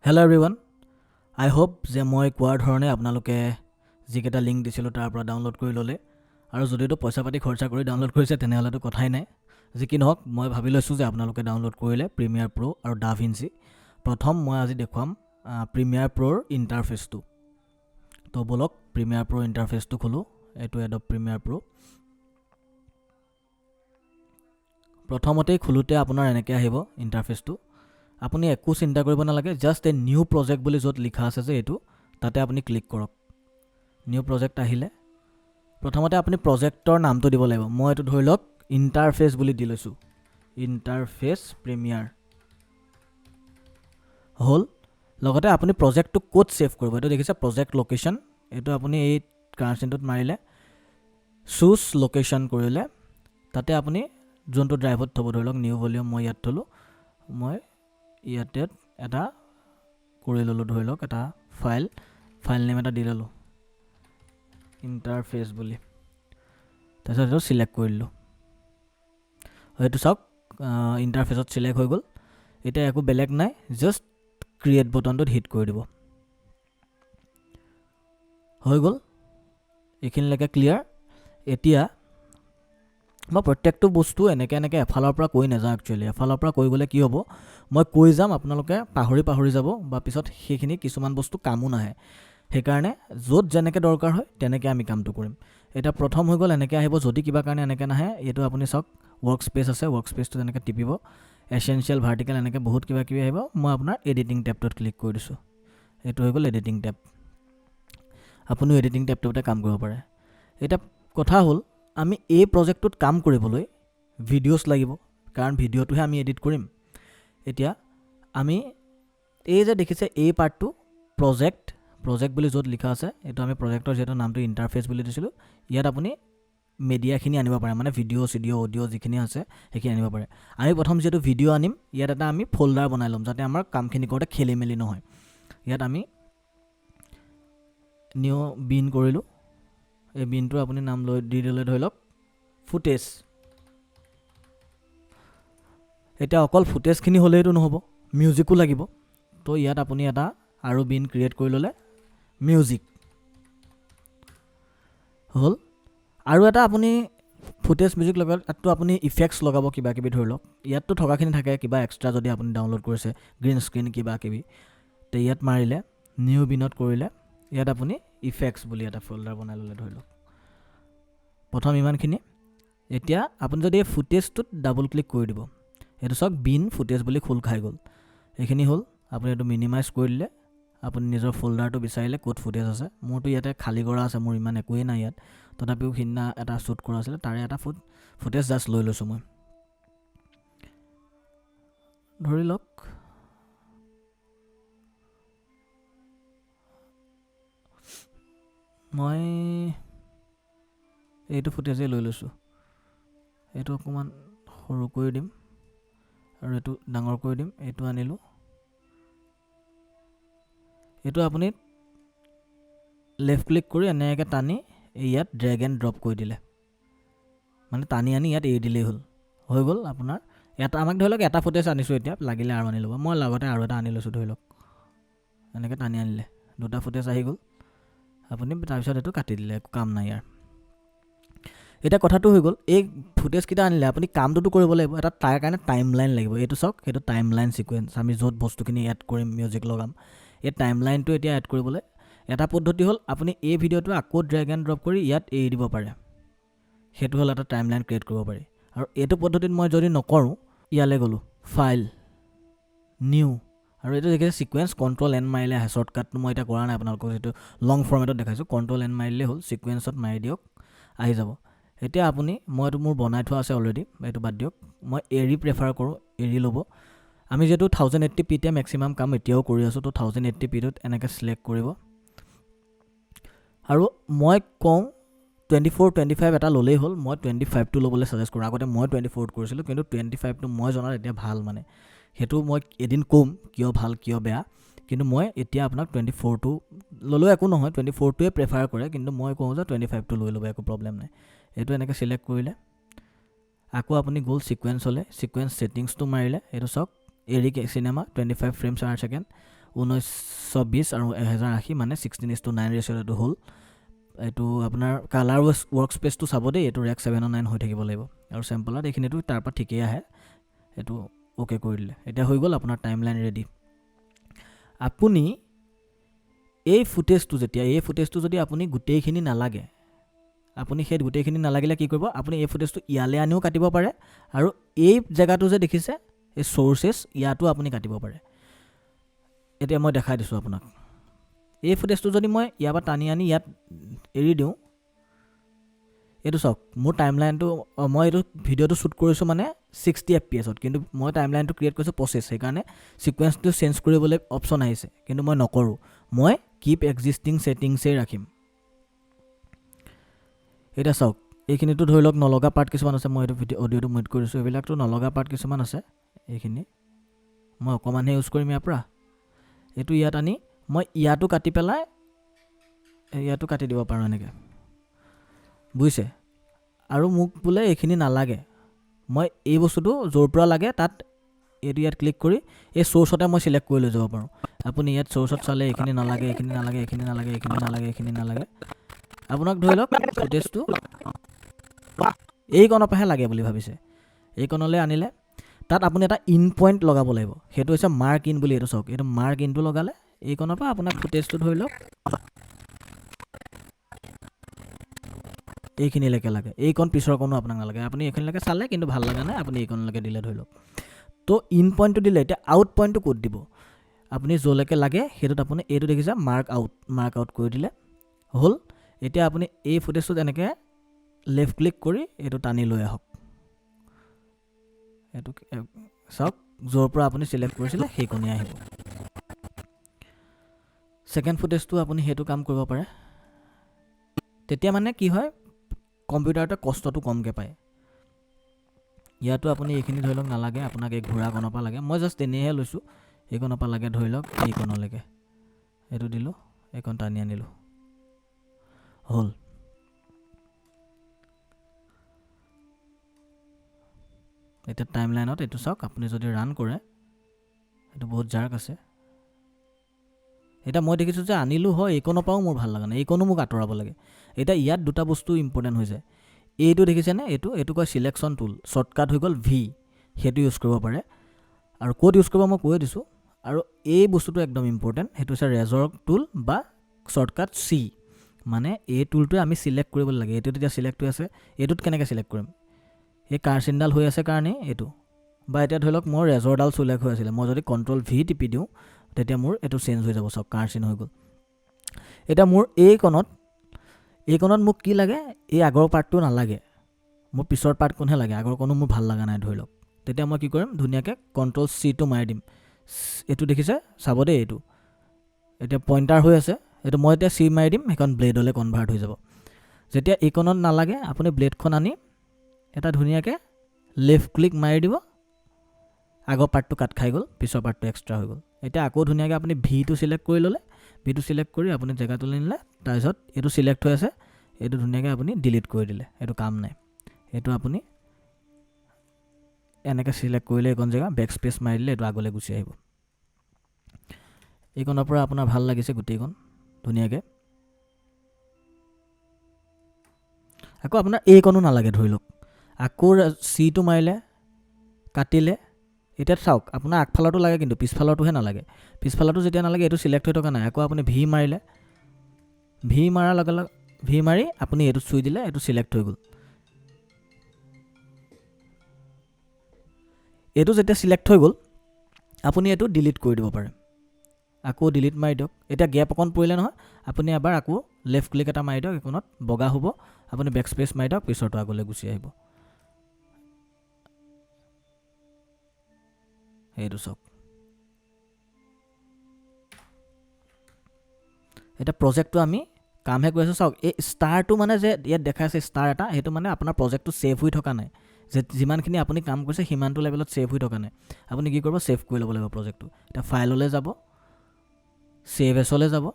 Hello everyone, I hope যে মই কোৱাৰ ধৰণে আপোনালোকে যিকেইটা লিংক দিছিলোঁ তাৰ পৰা ডাউনলোড কৰি ল'লে। আৰু যদিতো পইচা পাতি খৰচা কৰি ডাউনলোড কৰিছে তেনেহ'লেতো কথাই নাই। যি কি নহওক, মই ভাবি লৈছোঁ যে আপোনালোকে ডাউনলোড কৰিলে প্ৰিমিয়াৰ প্ৰ' আৰু ডা ভিঞ্চি। প্ৰথম মই আজি দেখুৱাম প্ৰিমিয়াৰ প্ৰ'ৰ ইণ্টাৰফেচটো। তো ব'লক প্ৰিমিয়াৰ প্ৰ' ইণ্টাৰফেচটো খোলোঁ। এইটো এডব প্ৰিমিয়াৰ প্ৰ'। প্ৰথমতেই খোলোঁতে আপোনাৰ এনেকৈ আহিব ইণ্টাৰফেচটো। আপুনি একো চিন্তা কৰিব নালাগে, জাষ্ট এ নিউ প্ৰজেক্ট বুলি য'ত লিখা আছে যে এইটো, তাতে আপুনি ক্লিক কৰক। নিউ প্ৰজেক্ট আহিলে প্ৰথমতে আপুনি প্ৰজেক্টৰ নামটো দিব লাগিব। মই এইটো ধৰি লওক ইণ্টাৰফেচ বুলি দি লৈছোঁ, ইণ্টাৰফেচ প্ৰিমিয়াৰ হ'ল। লগতে আপুনি প্ৰজেক্টটো ক'ত ছেভ কৰিব, এইটো দেখিছে প্ৰজেক্ট লোকেশ্যন, এইটো আপুনি এই কাৰেঞ্চিটোত মাৰিলে চুজ লোকেশ্যন কৰিলে তাতে আপুনি যোনটো ড্ৰাইভত থ'ব, ধৰি লওক নিউ ভলিউম মই ইয়াত থ'লোঁ, মই ইয়াতে এটা কৰি ল'লোঁ, ধৰি লওক এটা ফাইল নেম এটা দি ল'লোঁ ইণ্টাৰফেচ বুলি, তাৰপিছত এইটো চিলেক্ট কৰি দিলোঁ। সেইটো চাওক ইণ্টাৰফেচত চিলেক্ট হৈ গ'ল। এতিয়া একো বেলেগ নাই, জাষ্ট ক্ৰিয়েট বটনটোত হিট কৰি দিব, হৈ গ'ল। এইখিনিলৈকে ক্লিয়াৰ। এতিয়া মই প্ৰত্যেকটো বস্তু এনেকৈ এনেকৈ এফালৰ পৰা কৈ নাযাওঁ। একচুৱেলি এফালৰ পৰা কৈ গ'লে কি হ'ব, মই কৈ যাম আপোনালোকে পাহৰি পাহৰি যাব বা পিছত সেইখিনি কিছুমান বস্তু কামো নাহে। সেইকাৰণে য'ত যেনেকৈ দৰকাৰ হয় তেনেকৈ আমি কামটো কৰিম। এতিয়া প্ৰথম হৈ গ'ল, এনেকৈ আহিব। যদি কিবা কাৰণে এনেকৈ নাহে, এইটো আপুনি চাওক ৱৰ্ক স্পেচ আছে, ৱৰ্ক স্পেচটো তেনেকৈ টিপিব, এচেঞ্চিয়েল ভাৰ্টিকেল এনেকৈ বহুত কিবা কিবি আহিব। মই আপোনাৰ এডিটিং টেবটোত ক্লিক কৰি দিছোঁ, এইটো হৈ গ'ল এডিটিং টেব। আপুনিও এডিটিং টেবটোতে কাম কৰিব পাৰে। এতিয়া কথা হ'ল, আমি এই প্ৰজেক্টটোত কাম কৰিবলৈ ভিডিঅ'ছ লাগিব, কাৰণ ভিডিঅ'টোহে আমি এডিট কৰিম। এতিয়া আমি এই যে দেখিছে এই পাৰ্টটো প্ৰজেক্ট বুলি য'ত লিখা আছে, এইটো আমি প্ৰজেক্টৰ যিহেতু নামটো ইণ্টাৰফেচ বুলি দিছিলোঁ, ইয়াত আপুনি মিডিয়াখিনি আনিব পাৰে, মানে ভিডিঅ' চিডিঅ' অডিঅ' যিখিনি আছে সেইখিনি আনিব পাৰে। আমি প্ৰথম যিহেতু ভিডিঅ' আনিম, ইয়াত এটা আমি ফ'ল্ডাৰ বনাই ল'ম যাতে আমাৰ কামখিনি কৰোঁতে খেলি মেলি নহয়। ইয়াত আমি নিউ বিন কৰিলোঁ, এই বিনটো আপুনি নাম লৈ দি দিলে ধৰি লওক ফুটেজ। এতিয়া অকল ফুটেজখিনি হ'লেইতো নহ'ব, মিউজিকো লাগিব। তো ইয়াত আপুনি এটা আৰু বিন ক্ৰিয়েট কৰি ল'লে মিউজিক হ'ল। আৰু এটা আপুনি ফুটেজ মিউজিক লগাত ইয়াততো আপুনি ইফেক্টছ লগাব কিবা কিবি, ধৰি লওক ইয়াততো থকাখিনি থাকে, কিবা এক্সট্ৰা যদি আপুনি ডাউনলোড কৰিছে গ্ৰীণ স্ক্ৰীণ কিবা কিবি, তে ইয়াত মাৰিলে নিউ বিনত কৰিলে ইয়াত আপুনি ইফেক্টছ বুলি এটা ফ'ল্ডাৰ বনাই ল'লে ধৰি লওক। প্ৰথম ইমানখিনি। এতিয়া আপুনি যদি এই ফুটেজটোত ডাবল ক্লিক কৰি দিব, এইটো চাওক বিন ফুটেজ বুলি খোল খাই গ'ল। এইখিনি হ'ল। আপুনি এইটো মিনিমাইজ কৰি দিলে, আপুনি নিজৰ ফ'ল্ডাৰটো বিচাৰিলে ক'ত ফুটেজ আছে। মোৰতো ইয়াতে খালী কৰা আছে, মোৰ ইমান একোৱেই নাই ইয়াত, তথাপিও সিদিনা এটা শ্বুট কৰা আছিলে, তাৰে এটা ফুটেজ জাষ্ট লৈ লৈছোঁ মই। ধৰি লওক মই এইটো ফুটেজেই লৈ লৈছোঁ, এইটো অকণমান সৰু কৰি দিম আৰু এইটো ডাঙৰ কৰি দিম। এইটো আনিলোঁ, এইটো আপুনি লেফ্ট ক্লিক কৰি এনেকৈ টানি ইয়াত ড্ৰেগ এণ্ড ড্ৰপ কৰি দিলে, মানে টানি আনি ইয়াত এৰি দিলেই হ'ল, হৈ গ'ল আপোনাৰ। এটা আমাক ধৰি লওক এটা ফুটেজ আনিছোঁ, এতিয়া লাগিলে আৰু আনি ল'ব, মই লগতে আৰু এটা আনি লৈছোঁ। ধৰি লওক এনেকৈ টানি আনিলে দুটা ফুটেজ আহি গ'ল। আপুনি তাৰপিছত এইটো কাটি দিলে, একো কাম নাই ইয়াৰ। এতিয়া কথাটো হৈ গ'ল, এই ফুটেজকেইটা আনিলে আপুনি কামটোতো কৰিব লাগিব, এটা তাৰ কাৰণে টাইম লাইন লাগিব। এইটো চাওক, সেইটো টাইম লাইন ছিকুৱেঞ্চ, আমি য'ত বস্তুখিনি এড কৰিম, মিউজিক লগাম, এই টাইম লাইনটো এতিয়া এড কৰিবলৈ এটা পদ্ধতি হ'ল, আপুনি এই ভিডিঅ'টো আকৌ ড্ৰেগ এণ্ড ড্ৰপ কৰি ইয়াত এৰি দিব পাৰে, সেইটো হ'ল এটা টাইম লাইন ক্ৰিয়েট কৰিব পাৰি। আৰু এইটো পদ্ধতিত মই যদি নকৰোঁ, ইয়ালৈ গ'লোঁ ফাইল নিউ, আৰু এইটো দেখিছে ছিকুৱেঞ্চ কণ্ট্ৰল এন মাৰিলে আহে। শ্বৰ্টকাটটো মই এতিয়া কৰা নাই আপোনালোকক, যিটো লং ফৰ্মেটত দেখাইছোঁ, কণ্ট্ৰল এন মাৰিলেই হ'ল, ছিকুৱেঞ্চত মাৰি দিয়ক, আহি যাব। এতিয়া আপুনি, মই এইটো মোৰ বনাই থোৱা আছে অলৰেডি, এইটো বাদ দিয়ক, মই এৰি প্ৰেফাৰ কৰোঁ, এৰি ল'ব। আমি যিহেতু 1080p-তে মেক্সিমাম কাম এতিয়াও কৰি আছোঁ, তো 1080p-টোত এনেকৈ চিলেক্ট কৰিব। আৰু মই কওঁ 24, 25 এটা ল'লেই হ'ল, মই 25টো ল'বলৈ ছাজেষ্ট কৰোঁ। আগতে মই 24ত কৰিছিলোঁ, কিন্তু 25টো মই জনাত এতিয়া ভাল, মানে সেইটো মই এদিন ক'ম কিয় ভাল কিয় বেয়া, কিন্তু মই এতিয়া আপোনাক 24টো ল'লেও একো নহয়, 24টোৱে প্ৰেফাৰ কৰে, কিন্তু মই কওঁ যে 25টো লৈ ল'ব, একো প্ৰব্লেম নাই। এইটো এনেকৈ চিলেক্ট কৰিলে আকৌ আপুনি গ'ল ছিকুৱেঞ্চলৈ, ছিকুৱেঞ্চ ছেটিংছটো মাৰিলে, এইটো চাওক ARRI cinema 25 frames per second. 1920 আৰু 1080, মানে 16:9 ৰেচিঅ'ত এইটো হ'ল। এইটো আপোনাৰ কালাৰ ৱৰ্ক স্পেচটো চাব দেই, এইটো ৰেক 709 হৈ থাকিব লাগিব। আৰু চেম্পলত এইখিনিতো তাৰ পৰা ঠিকেই আহে, এইটো অ'কে কৰি দিলে। এতিয়া হৈ গ'ল আপোনাৰ টাইম লাইন ৰেডি। আপুনি এই ফুটেজটো যেতিয়া, এই ফুটেজটো যদি আপুনি গোটেইখিনি নালাগে, আপুনি সেই গোটেইখিনি নালাগিলে কি কৰিব, আপুনি এই ফুটেজটো ইয়ালৈ আনিও কাটিব পাৰে, আৰু এই জেগাটো যে দেখিছে এই চ'ৰ্চেছ, ইয়াতো আপুনি কাটিব পাৰে। এতিয়া মই দেখাই দিছোঁ আপোনাক। এই ফুটেজটো যদি মই ইয়াৰ পৰা টানি আনি ইয়াত এৰি দিওঁ, এইটো চাওক মোৰ টাইম লাইনটো, মই এইটো ভিডিঅ'টো শ্বুট কৰিছোঁ মানে 60 এফ পি এছত, কিন্তু মই টাইম লাইনটো ক্ৰিয়েট কৰিছোঁ 25, সেইকাৰণে ছিকুৱেঞ্চটো চেঞ্জ কৰিবলৈ অপশ্যন আহিছে, কিন্তু মই নকৰোঁ, মই কিপ এক্সিষ্টিং ছেটিংছেই ৰাখিম। এতিয়া চাওক এইখিনিতো ধৰি লওক নলগা পাৰ্ট কিছুমান আছে, মই এইটো ভিডিঅ' অডিঅ'টো মিউট কৰিছোঁ, এইবিলাকতো নলগা পাৰ্ট কিছুমান আছে, এইখিনি মই অকণমানহে ইউজ কৰিম ইয়াৰ পৰা। এইটো ইয়াত আনি মই ইয়াতো কাটি পেলাই ইয়াতো কাটি দিব পাৰোঁ এনেকৈ, বুজিছে। আৰু মোক বোলে এইখিনি নালাগে, মই এই বস্তুটো য'ৰ পৰা লাগে তাত এইটো ইয়াত ক্লিক কৰি এই চ'ৰ্চতে মই চিলেক্ট কৰি লৈ যাব পাৰোঁ। আপুনি ইয়াত চ'ৰ্চত চালে এইখিনি নালাগে, এইখিনি নালাগে, এইখিনি নালাগে, এইখিনি নালাগে, এইখিনি নালাগে। আপোনাক ধৰি লওক ফুটেজটো এইকণৰ পৰাহে লাগে বুলি ভাবিছে, এইকণলৈ আনিলে তাত আপুনি এটা ইন পইণ্ট লগাব লাগিব, সেইটো হৈছে মাৰ্ক ইন বুলি। এইটো চাওক, এইটো মাৰ্ক ইনটো লগালে এইকণৰ পৰা আপোনাক ফুটেজটো ধৰি লওক এইখিনিলৈকে লাগে, এইকণ পিছৰ কণো আপোনাক নালাগে। আপুনি এইখিনিলৈকে চালে কিন্তু ভাল লগা নাই, আপুনি এইকণলৈকে দিলে ধৰি লওক। তো ইন পইণ্টটো দিলে, এতিয়া আউট পইণ্টটো ক'ত দিব, আপুনি য'লৈকে লাগে সেইটোত আপুনি এইটো দেখিছে মাৰ্ক আউট, মাৰ্ক আউট কৰি দিলে হ'ল। এতিয়া আপুনি এই ফুটেজটোত এনেকৈ লেফ্ট ক্লিক কৰি এইটো টানি লৈ আহক, এইটো চাওক য'ৰ পৰা আপুনি চিলেক্ট কৰিছিলে সেইকণেই আহিব। ছেকেণ্ড ফুটেজটো আপুনি সেইটো কাম কৰিব পাৰে। তেতিয়া মানে কি হয়, কম্পিউটাৰতে কষ্টটো কমকৈ পায়। ইয়াতো আপুনি এইখিনি ধৰি লওক নালাগে, আপোনাক এই ঘোঁৰাকণৰ পৰা লাগে, মই জাষ্ট এনেইহে লৈছোঁ, এইকণৰ পৰা লাগে ধৰি লওক এইকণলৈকে, এইটো দিলোঁ, এইকণ টানি আনিলোঁ, হ'ল। এতিয়া টাইম লাইনত এইটো চাওক, আপুনি যদি ৰান কৰে, এইটো বহুত জাৰ্ক আছে। এতিয়া মই দেখিছোঁ যে আনিলোঁ হয়, এইকণৰ পৰাও মোৰ ভাল লগা নাই, এইকণো মোক আঁতৰাব লাগে। এতিয়া ইয়াত দুটা বস্তু ইম্পৰ্টেণ্ট হৈ যায়। এইটো দেখিছেনে, এইটো কয় চিলেকশ্যন টুল, শ্বৰ্টকাট হৈ গ'ল ভি, সেইটো ইউজ কৰিব পাৰে। আৰু ক'ত ইউজ কৰিব মই কৈয়ে দিছোঁ। আৰু এই বস্তুটো একদম ইম্পৰ্টেণ্ট, সেইটো হৈছে ৰেজৰ টুল বা শ্বৰ্টকাট চি। মানে এই টুলটোৱে আমি চিলেক্ট কৰিব লাগে। এইটোত এতিয়া চিলেক্ট হৈ আছে, এইটোত কেনেকৈ চিলেক্ট কৰিম, এই কাৰ চিনডাল হৈ আছে কাৰণেই এইটো। বা এতিয়া ধৰি লওক মোৰ ৰেজৰডাল চিলেক্ট হৈ আছিলে, মই যদি কণ্ট্ৰল ভি টিপি দিওঁ তেতিয়া মোৰ এইটো চেঞ্জ হৈ যাব, চাওক কাৰ চিন হৈ গ'ল। এতিয়া মোৰ এইকণত মোক কি লাগে, এই আগৰ পাৰ্টটো নালাগে, মোৰ পিছৰ পাৰ্টকণহে লাগে, আগৰ কণো মোৰ ভাল লগা নাই ধৰি লওক। তেতিয়া মই কি কৰিম, ধুনীয়াকৈ কণ্ট্ৰল চিটো মাৰি দিম। এইটো দেখিছে, চাব দেই, এইটো এতিয়া পইণ্টাৰ হৈ আছে, এইটো মই এতিয়া চি মাৰি দিম, সেইখন ব্লেডলৈ কনভাৰ্ট হৈ যাব। যেতিয়া এইকণত নালাগে, আপুনি ব্লেডখন আনি এটা ধুনীয়াকৈ লেফ্ট ক্লিক মাৰি দিব, আগৰ পাৰ্টটো কাট খাই গ'ল, পিছৰ পাৰ্টটো এক্সট্ৰা হৈ গ'ল। এতিয়া আকৌ ধুনীয়াকৈ আপুনি ভিটো চিলেক্ট কৰি ল'লে, ভিটো চিলেক্ট কৰি আপুনি জেগাটোলৈ নিলে, তাৰপিছত এইটো চিলেক্ট হৈ আছে, এইটো ধুনীয়াকৈ আপুনি ডিলিট কৰি দিলে, এইটো কাম নাই। এইটো আপুনি এনেকৈ চিলেক্ট কৰিলে এইকণ জেগা বেক স্পেচ মাৰি দিলে এইটো আগলৈ গুচি আহিব। এইকণৰ পৰা আপোনাৰ ভাল লাগিছে গোটেইকণ ধুনীয়াকৈ। আকৌ আপোনাৰ এইকণো নালাগে ধৰি লওক, আকৌ চিটো মাৰিলে কাটিলে। এতিয়া চাওক আপোনাৰ আগফালৰটো লাগে কিন্তু পিছফালৰটোহে নালাগে। পিছফালৰটো যেতিয়া নালাগে এইটো চিলেক্ট হৈ থকা নাই, আকৌ আপুনি ভি মাৰিলে, ভি মাৰাৰ লগে লগে ভি মাৰি আপুনি এইটো চুই দিলে, এইটো চিলেক্ট হৈ গ'ল। এইটো যেতিয়া চিলেক্ট হৈ গ'ল আপুনি এইটো ডিলিট কৰি দিব পাৰে, আকৌ ডিলিট মাৰি দিয়ক। এতিয়া গেপ অকণ পৰিলে নহয়, আপুনি এবাৰ আকৌ লেফ্ট ক্লিক এটা মাৰি দিয়ক, এইকণত বগা হ'ব, আপুনি বেক স্পেচ মাৰি দিয়ক, পিছৰটো আগলৈ গুচি আহিব। সেইটো চাওক। এতিয়া প্ৰজেক্টটো আমি কামহে কৰি আছোঁ। চাওক এই ষ্টাৰটো মানে যে ইয়াত দেখাই আছে ষ্টাৰ এটা, সেইটো মানে আপোনাৰ প্ৰজেক্টটো ছেভ হৈ থকা নাই, যে যিমানখিনি আপুনি কাম কৰিছে সিমানটো লেভেলত ছেভ হৈ থকা নাই। আপুনি কি কৰিব, ছেভ কৰি ল'ব লাগিব প্ৰজেক্টটো। এতিয়া ফাইললৈ যাব, ছেভ এছলৈ যাব,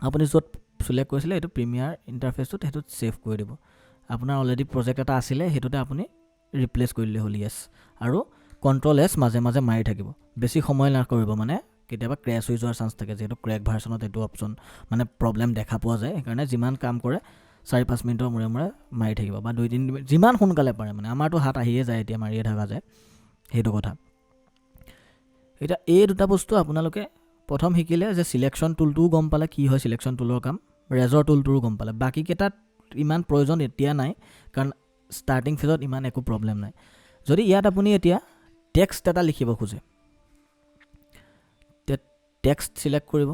আপুনি য'ত চিলেক্ট কৰিছিলে এইটো প্ৰিমিয়াৰ ইণ্টাৰফেচটোত সেইটোত ছেভ কৰি দিব। আপোনাৰ অলৰেডি প্ৰজেক্ট এটা আছিলে, সেইটোতে আপুনি ৰিপ্লেচ কৰি দিলে হ'ল, য়েছ। আৰু কণ্ট্ৰল এছ মাজে মাজে মাৰি থাকিব, বেছি সময় নকৰিব, মানে কেতিয়াবা ক্ৰেছ হৈ যোৱাৰ চান্স থাকে, যিহেতু ক্ৰেক ভাৰ্চনত এইটো অপশ্যন মানে প্ৰব্লেম দেখা পোৱা যায়। সেইকাৰণে যিমান কাম কৰে 4-5 মিনিটৰ মূৰে মূৰে মাৰি থাকিব বা 2-3 মিনিট যিমান সোনকালে পাৰে, মানে আমাৰতো হাত আহিয়ে যায় এতিয়া, মাৰিয়ে থকা যায়, সেইটো কথা। এতিয়া এই দুটা বস্তু আপোনালোকে প্ৰথম শিকিলে যে চিলেকশ্যন টুলটোও গম পালে কি হয়, চিলেকশ্যন টুলৰ কাম, ৰেজৰ টুলটোও গম পালে। বাকীকেইটাত ইমান প্ৰয়োজন এতিয়া নাই, কাৰণ ষ্টাৰ্টিং ফেজত ইমান একো প্ৰব্লেম নাই। যদি ইয়াত আপুনি এতিয়া টেক্সট এটা লিখিব খোজে, টেক্সট চিলেক্ট কৰিব,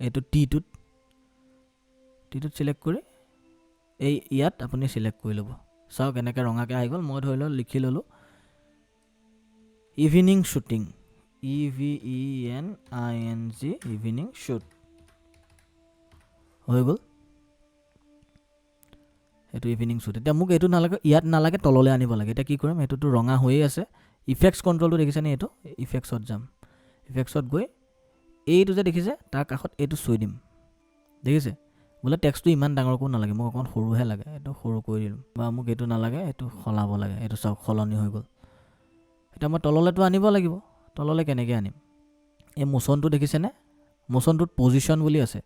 এইটো টিটোত চিলেক্ট কৰি এই ইয়াত আপুনি চিলেক্ট কৰি ল'ব। চাওক এনেকৈ ৰঙাকৈ আহি গ'ল। মই ধৰি লওক লিখি ল'লোঁ evening shooting, E V E N I N G, evening shoot হৈ গ'ল। এইটো ইভিনিং শ্বুট। এতিয়া মোক এইটো নালাগে, ইয়াত নালাগে, তললৈ আনিব লাগে। এতিয়া কি কৰিম, এইটোতো ৰঙা হৈয়ে আছে। ইফেক্টছ কণ্ট্ৰলটো দেখিছেনে, এইটো ইফেক্টছত যাম, ইফেক্টছত গৈ এইটো যে দেখিছে তাৰ কাষত এইটো চুই দিম। দেখিছে বোলে টেক্সটো ইমান ডাঙৰকো নালাগে, মোক অকণ সৰুহে লাগে, এইটো সৰু কৰি দিলোঁ। বা মোক এইটো নালাগে, এইটো সলাব লাগে, এইটো চাওক সলনি হৈ গ'ল। এতিয়া মই তললৈতো আনিব লাগিব, তললৈ কেনেকৈ আনিম? এই মোচনটো দেখিছেনে, মোচনটোত পজিশ্যন বুলি আছে,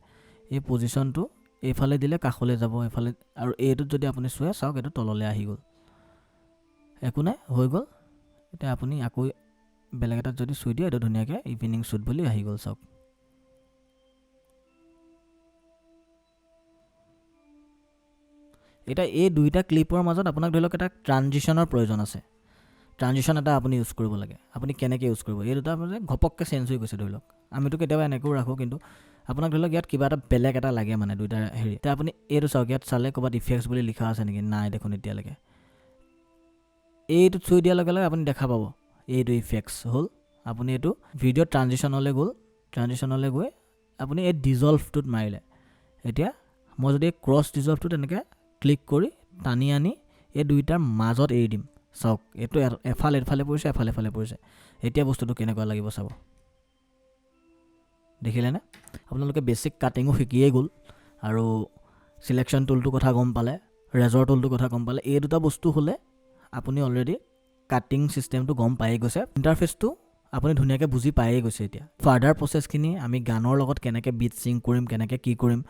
এই পজিশ্যনটো এইফালে দিলে কাষলৈ যাব, এইফালে, আৰু এইটোত যদি আপুনি চুৱে চাওক এইটো তললৈ আহি গ'ল। একো নাই, হৈ গ'ল। এতিয়া আপুনি আকৌ বেলেগ এটাত যদি চুই দিয়ে, এইটো ধুনীয়াকৈ ইভিনিং শ্বুট বুলি আহি গ'ল। চাওক এতিয়া এই দুইটা ক্লিপৰ মাজত আপোনাক ধৰি লওক এটা ট্ৰানজিশ্যনৰ প্ৰয়োজন আছে, ট্ৰানজিশ্যন এটা আপুনি ইউজ কৰিব লাগে। আপুনি কেনেকৈ ইউজ কৰিব, এই দুটা মানে ঘপককৈ চেঞ্জ হৈ গৈছে। ধৰি লওক আমিতো কেতিয়াবা এনেকৈও ৰাখোঁ, কিন্তু আপোনাক ধৰি লওক ইয়াত কিবা এটা বেলেগ এটা লাগে, মানে দুইটা হেৰি। এতিয়া আপুনি এইটো চাওক, ইয়াত চালে ক'ৰবাত ইফেক্টছ বুলি লিখা আছে নেকি, নাই দেখোন এতিয়ালৈকে। এইটো চুই দিয়াৰ লগে লগে আপুনি দেখা পাব এইটো ইফেক্টছ হ'ল। আপুনি এইটো ভিডিঅ' ট্ৰানজিশ্যনলৈ গ'ল, ট্ৰানজিশ্যনলৈ গৈ আপুনি এই ডিজল্ভটোত মাৰিলে। এতিয়া মই যদি এই ক্ৰছ ডিজল্ভটোত এনেকৈ ক্লিক কৰি টানি আনি এই দুইটাৰ মাজত এৰি দিম, চাওক এইটো এফালে এফালে পৰিছে, এফালে এফালে পৰিছে। এতিয়া বস্তুটো কেনেকুৱা লাগিব চাব, দেখিলেনে? আপোনালোকে বেছিক কাটিঙো শিকিয়েই গ'ল, আৰু চিলেকশ্যন টুলটোৰ কথা গম পালে, ৰেজৰ টুলটোৰ কথা গম পালে। এই দুটা বস্তু হ'লে আপুনি অলৰেডি কাটিং ছিষ্টেমটো গম পায়েই গৈছে, ইণ্টাৰফেচটো আপুনি ধুনীয়াকৈ বুজি পায়েই গৈছে। এতিয়া ফাৰ্ডাৰ প্ৰচেছখিনি আমি গানৰ লগত কেনেকৈ বিট চিংক কৰিম, কেনেকৈ কি কৰিম,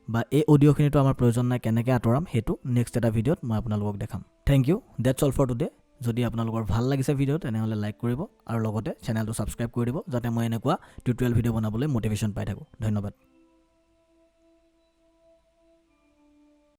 বা এই অডিঅ'খিনিতো আমাৰ প্ৰয়োজন নাই, কেনেকৈ আঁতৰাম, সেইটো নেক্সট এটা ভিডিঅ'ত মই আপোনালোকক দেখাম। Thank you, that's all for today. যদি আপোনালোকৰ ভাল লাগিছে ভিডিঅ' তেনেহ'লে লাইক কৰিব আৰু লগতে চেনেলটো ছাবস্ক্ৰাইব কৰি দিব, যাতে মই এনেকুৱা টিউটৰিয়েল ভিডিঅ' বনাবলৈ মটিভেশ্যন পাই থাকোঁ। ধন্যবাদ।